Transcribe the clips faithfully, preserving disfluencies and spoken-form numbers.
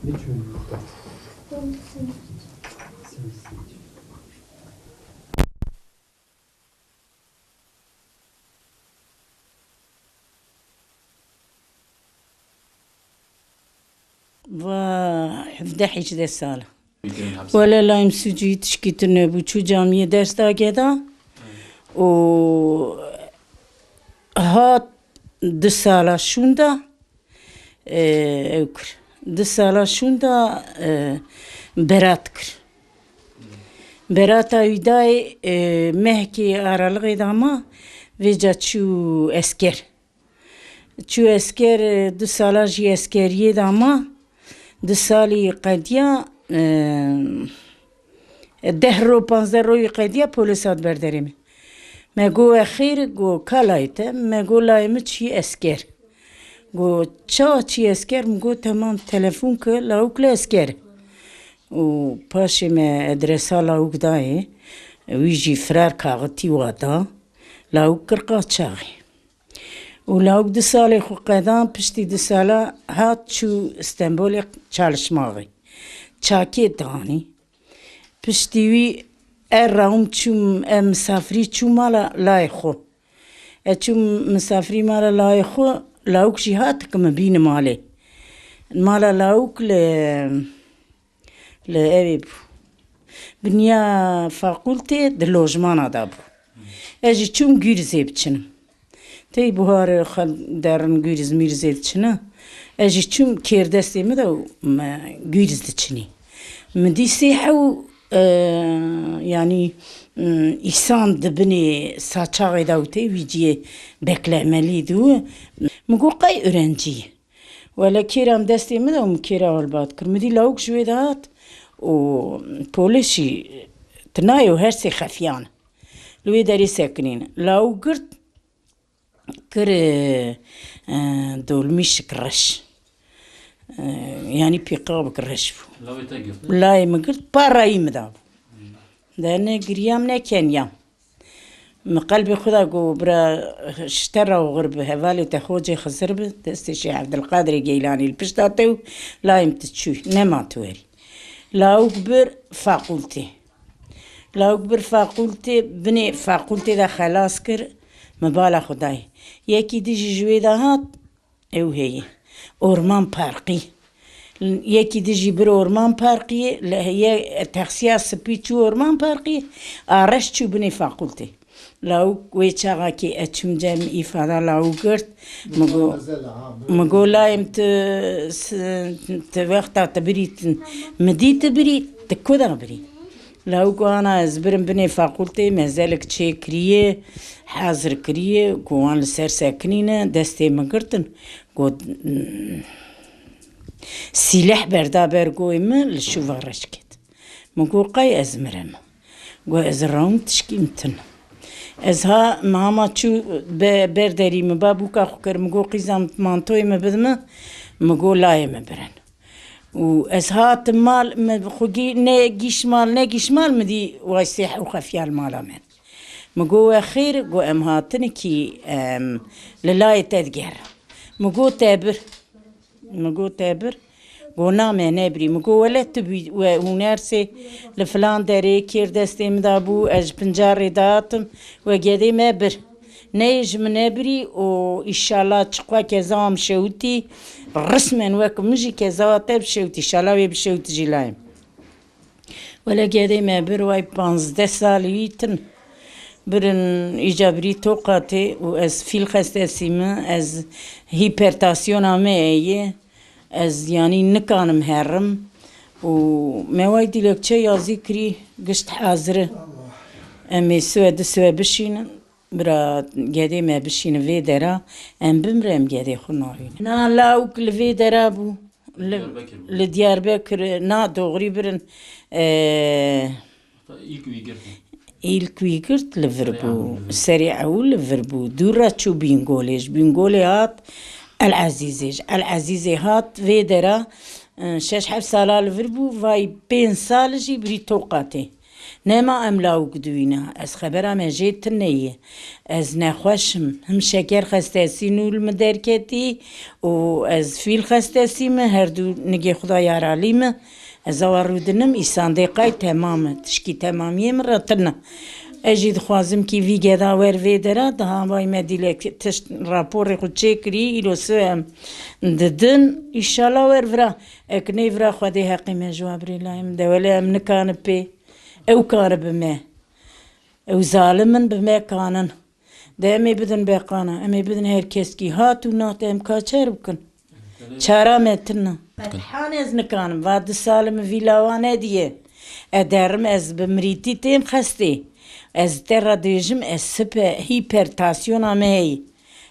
Ne çûn? Sen Va hevdeh hejdeh sal. Wele layim sûcî tişkî tune bû. Çû camiyê ders da geda û hat du sala şûnda, e, ew kir. Du sala şûnda, e, berat kir. Berata wî dayê, e, mehkê aralixê da ma, vêca çû esker. Çû esker, e, du sala jî eskeriyê da ma. Du salî qediya, e, deh ro, panzdeh royî qediya, polîs hat ber derê me. Me got, "We xêr?" Got, "Ka layê te?" Me got, "Layê min çî esker." Got, "Ça çî esker?" Min got, "Temam, telefon ke, lawik li esker." Û paşê me edresa lawik dayê, wî jî firar kaxitî wa da, lawik kir qaçaxê. Û lawik du salê xwe qedan, piştî du sala hat çû Stenbolê çalışmaxê. Çakê danî. Piştî wî er rawim çûm, e, misafirî çû mala layê xwe. E çûm misafirî mala layê xwe, lawik jî hat ki min bîni malê. Mala lawik li, li evê bû. Binya fakultê di lojmana da bû. Ez jî çûm Gûrizê biçinim. Tey buhar xwe derin Gûriz Mîrizê diçine. Ez jî çûm kêrdestê min de û me Gûriz diçinî. Min dî sê hew, e, yanî, m, îsan di binê saçaxê de û tey wî ciyê beklemelî dû. Min got, "Qey öğrenci yî?" Wele kêra min destê min de û min kêra helbat kir. Min dî lawik ji wê de hat û polîs jî tinaye û her sê xefiyane. Li wê derê sekinîne. Lawik girt, kir, e, e, dolmîşik reş. E, yanî pîqabik reş bû. Lawê te girt, ne? Layê min girt, parayî min dabû. Dene giriyam, ne keniyam. Min qelbê xwe da got, "Bira, ji te re oxir bi, hevalê te Xocê Xizir bi, destê Şêx Evdilqadirê Geylanî li pişta te û layê min tu çûyî, nema tu werî." Lawik bir fakultê. Lawik bir fakultê, binê fakultê de xelas kir, min bala xwe dayê. Yekî dî jî ji wê de hat, ew heye. Orman Parkî. Yekî dî jî bir Orman Parkî, li heye taksiya spî çû Orman Parkî, a reş çû binê fakultê. Lawik wê çaxakî ez çûm cem îfada lawik girt. Min got, min got, "Layê min tu, tu wexta tu birî, tu, min dî tu birî, tu ku da birî?" Lawik got, "Ana ez birim binê fakultê, mezelik çêkiriye, hazir kiriye, ku wan li ser sekinîne, destê min girtin." Got, "Sîleh berda ber goyê min, li şûva reş ket." Min got, "Qey ez mirim?" Got, "Ez rawim tişkî min tune." Ez ha, min hema çû be-, ber derî, min ba bûka xwe kir, min got, "Qîza min, mantoyê min bide min." Min got, "Layê min birin." Û ez hatim mal, min bi xwe gî-, ne gîş mal, ne gîş mal, min dî way sê hew xefiya li mala me. Min got, "We xêr?" Got, "Em hatin kî, em, li layê te digerin." Min got, "Te bir." Min got, "Te bir." Got, "Na, me nebirî." Min got, "Wele tu bî, we hûn her sê li filan derê kêr destê min da bû, ez ji pincarê dihatim, we gedê me bir. Neyê ji min nebirî û îşallah çiqwa keza min şewitî, rismen wek min jî keza te bişewitî, îşallah wê bişewitî jî layê min." Wele gedê me bir, way panzdeh salî wî tin. Birin îca birî toqa tê û ez fîl xestesî me, ez hîpertasyona me heye. Ez, yanî, nikanim herim û me way dilekçe yazî kirî, gişt hazir e. Em ê siwe du siwe bişînin. Bira gedê me bişînin vê dera, em bimre, em gedê xwe nahînin. Na lawik li vê dera bû. Li, Diyarbekir bû. Li Diyarbekir, na, doğrî birin, e, Îlk wî girt. Îlk wî girt li vir bû. Serê ewil li vir bû. Serê ewil li vir bû. Dû re çû Bîngolê. Ji Bîngolê hat El Ezîzê. Ji El Ezîzê hat vê dera, e, şeş heft sala li vir bû. Vay pênc sal jî birî toqa tê. Nema em lawik diwîne. Ez xebera me jê tune ye. Ez nexweş im. Him şeker xestesî nû li min derketî û ez fîl xestesî me. Her du nigê xwe da yaralî me. Ez awa rûdinim, îsandê qay temam e. Tişkî temamiyê min re tune. Ez jî dixwazim kî vî geda wer vê dera, daha vay me dîlek tişt raporê xwe çêkirî, îro siwe em didin. Îşala wer vira. Ek nê vira Xwedê heqê me ji wa birê layê min de. Wele em nikanin pê. Ew kar bi me. Ew zalim in, bi me kanin. De em ê bidin beqana. Em ê bidin her keskî. Hat û nat em ka çer bikin. Çara me tune. Qethan ez nikanim. Va du sal min vî lawa nediye. E derim ez bi mirîtî têm xestê. Ez te re dêjim ez sipe hîpertasyona me heye.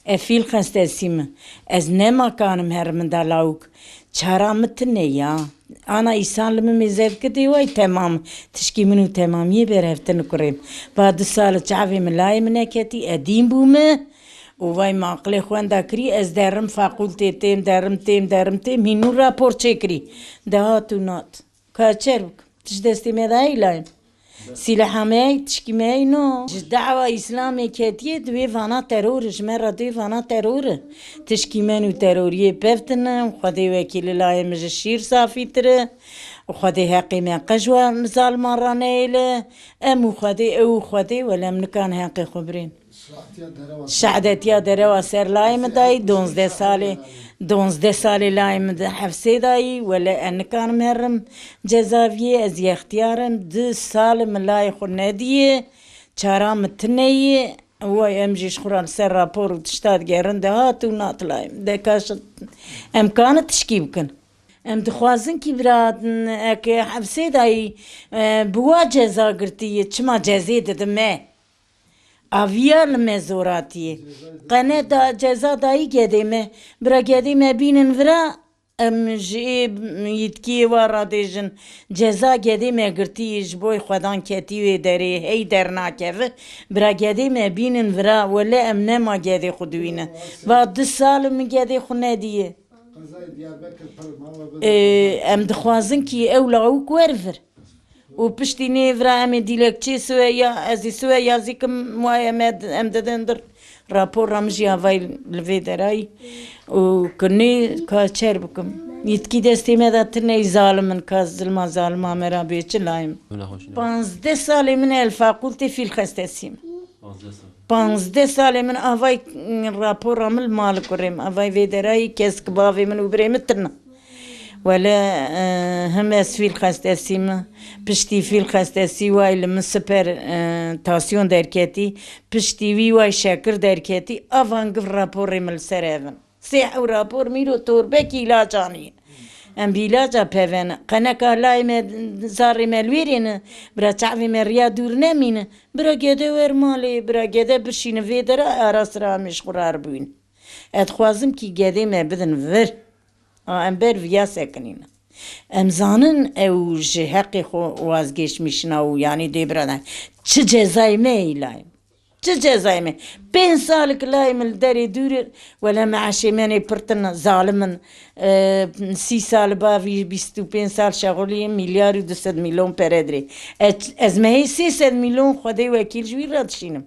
E fîl xestesî min. Ez nema kanim herim da lawik. Çara min tune ya. Ana îsan li min mêze dike dê way temam. Tişkî min û temamiyê berhev tune kurêm. Va du sal çavê min layê min neketî, edîn bûme. Û vay me aqilê xwenda kirî, ez derim fakultê têm, derim têm, derim têm, hîn nû rapor çêkirî. De hat û nat. Ka çer bikim. Tişt destê me de heylayim. Sîleha me hey, tişkî me hey no. Ji dawa Îslamê ketiye, di wê vana teror, ji me re dê vana teror. Tişkî me nû teroriyê pevtine, Xwedê wekî li layê min ji şîr safîtir e. Xwedê heqê me qe ji we zaliman re neyêle. Em û Xwedê, ew û Xwedê, wele em nikan heqê xwe birên. Şehadetiya derewa ser layê min dayî, donzdeh salê, donzdeh salê layê min di hefsê dayî, wele ez nikanim herim cezaviyê, ez yextiyar im, du sal min layê xwe nediye, çara min tune ye, way em jî ji xwe re li ser rapor û tişta digerin de hat û nat layê min de kaş em kanin tişkî bikin. Em dixwazin kî bira, eke hefsê dayî, e, bi wa ceza girtiye, çima cezê didin me? Aviya li me zoratiyê. Qene da ceza dayî gedê me. Bira gedê me bînin vira, em ji ê yîtkiyê wa radêjin. Ceza gedê me girtiyê ji bo xwedan ketî wê derê, hey dernakeve. Bira gedê me bînin vira, wele em nema gedê xwe diwîne. Va du sal min gedê xwe nediye. Qezayê Diyarbekir pir mala. Ee, em dixwazin kî ew lawik wer vir. Û piştî nê vira em ê dîlekçê siwe ya, ez ê siwe ya zî kim waye me d-, em didin dir. Rapora min jî avayî li vê derayî. Û kinê ka çer bikim. Yîtkî destê me de tune, zalim in, ka zilma zalima me ra bê çi layim. Bila xweş ne. Panzdeh salê min el fakultê fîl xestesî me. Panzdeh sal. Panzdeh salê min avay, mm, rapora min li mal kurê min. Avay vê derayî kesk bavê min û birê min tune. Wele, e, him ez fîl xestesî me. Piştî fîl xestesî way li min siper, e, tasyon derketî. Piştî wî way şekir derketî. Avan giv raporê min li ser evin. Sê hew rapor mîro torbekî îlaç anî. Em bi îlaca pevene. Qeneka layê me, zarê me li wêrê ne. Bira çavê me riya dûr nemîne. Bira gede wer malê, bira gede bişîne vê dera ara sira em ji xwe rar bûyne. Ez dixwazim kî gedê me bidin vir. A, em ber viya sekinîne. Em zanin ew ji heqê xwe wazgeçmişina û yanî dê bira ne. Çi cezayê me ê layê? Çi cezayê me? Pênc salik layê min li derê dûr e, wele meaşê me nê pirtin zalimin. E, sî sal bavî bîst û pênc sal şexulî milyar û du sed milyon pere dirê. Ez, ez mehê sê sed milyon Xwedê wekîl ji wî re dişînim.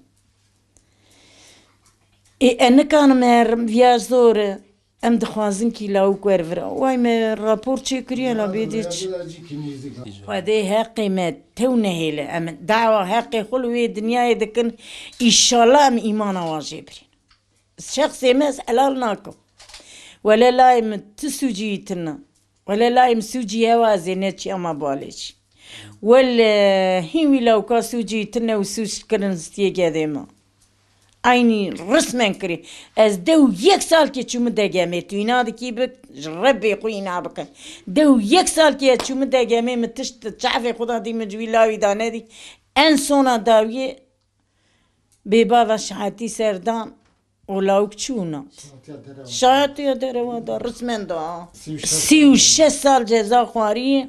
Ê, e, nikanim herim, viya zor e. Em dixwazin kî lawik wer vira. Way me rapor çêkiriye la bêdê çi. Xwedê heqê me tew nehêle. Em dawa heqê xwe li wê dinyayê dikin. Îşallah em îmana wan jê birîn. Şexsê me ez helal nakim. Wele layê min ti sûcî tune. Wele layê min sûcî hewa ez ê neçî ama balê jî. Wele hîn wî lawka sûcî tune û sûc kirin stiyê gedê me. Eynî rismen kirî. Ez deh û yek salkê çû min degemê. Tu îna dikî bik, ji Rebbê xwe îna bike. Deh û yek salkê ez çû min degemê, min tişt çavê xwe da dî, min ji wî lawî da nedî. En sona dawiyê bêbava şahetî ser dan û lawik çû nat. Şahetiya derewa da, rismen da. Sî û şeş sal ceza xwarî,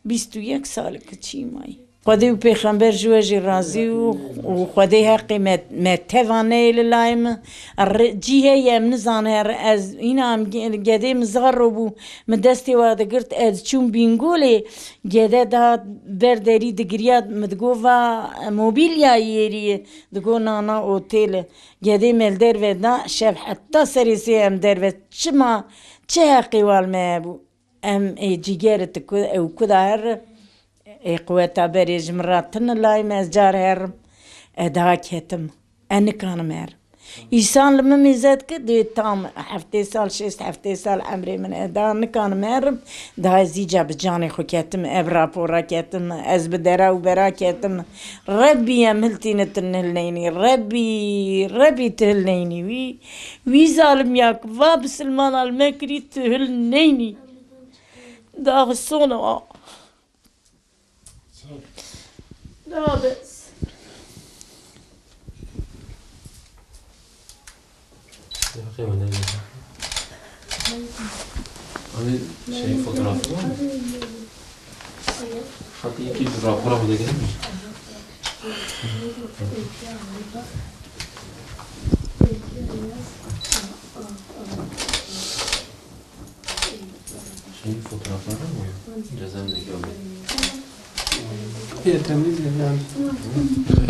bîst û yek salik çî mayî. Xwedê û Pêxember ji we jî razî û, û Xwedê heqê me, me teva neyê li lay min. Re-, cî heye em nizane her, ez îna em ge-, gedê min zaro bû, min destê wa digirt, ez çûm bîngolê, gede da ber derî digiriya, min digo va mobîlyayê êrî ye, digo na na otêl e. Gedê me li derve da, şev heta serê sê em derve, çima, çi heqê wa li me hebû? Em ê cîger tu ku, ew ku da her, ê quweta berê ji min re tine lay me, ez car herim, e daha ketim, e nikanim herim. Îsan li min mêze dike, dê tam heftê sal, şêst heftê sal emrê min, e daha nikanim herim, daha ez îca bi canê xwe ketim, ev rapora ketim, ez bi dera û bera ketim. Rebbî em hiltîne tu nihilneynî, Rebbî, Rebbî tu hilneynî. Wî, wî zalimya ku va bisilmana li me kirî tu hilneynî. Daxisona. Dabes. Heqê me neyê. Abi şey fotoğrafı var mı? Hatta iki yüz rapora mı dedim? Şey fotoğrafları var mı? Cezaevindeki abi. Pek temiz yani.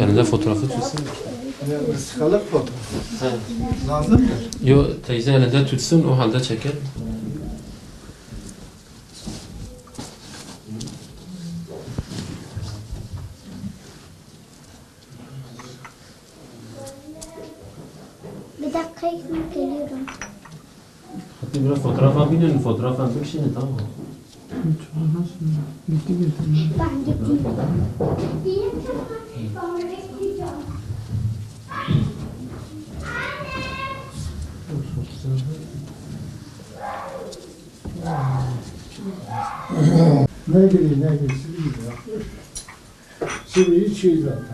Elinde fotoğrafı tutsun. Ya, vesikalık fotoğrafı. He. Lazımdır. Yo, teyze elinde tutsun, o halde çeker. Bir dakika, geliyorum. Hatta biraz fotoğrafa binin, fotoğrafa bir kişinin, tamam mı? Bitti, bitti. Ne bileyim, ne bileyim, sivri ya. Sivri hiç şey zaten.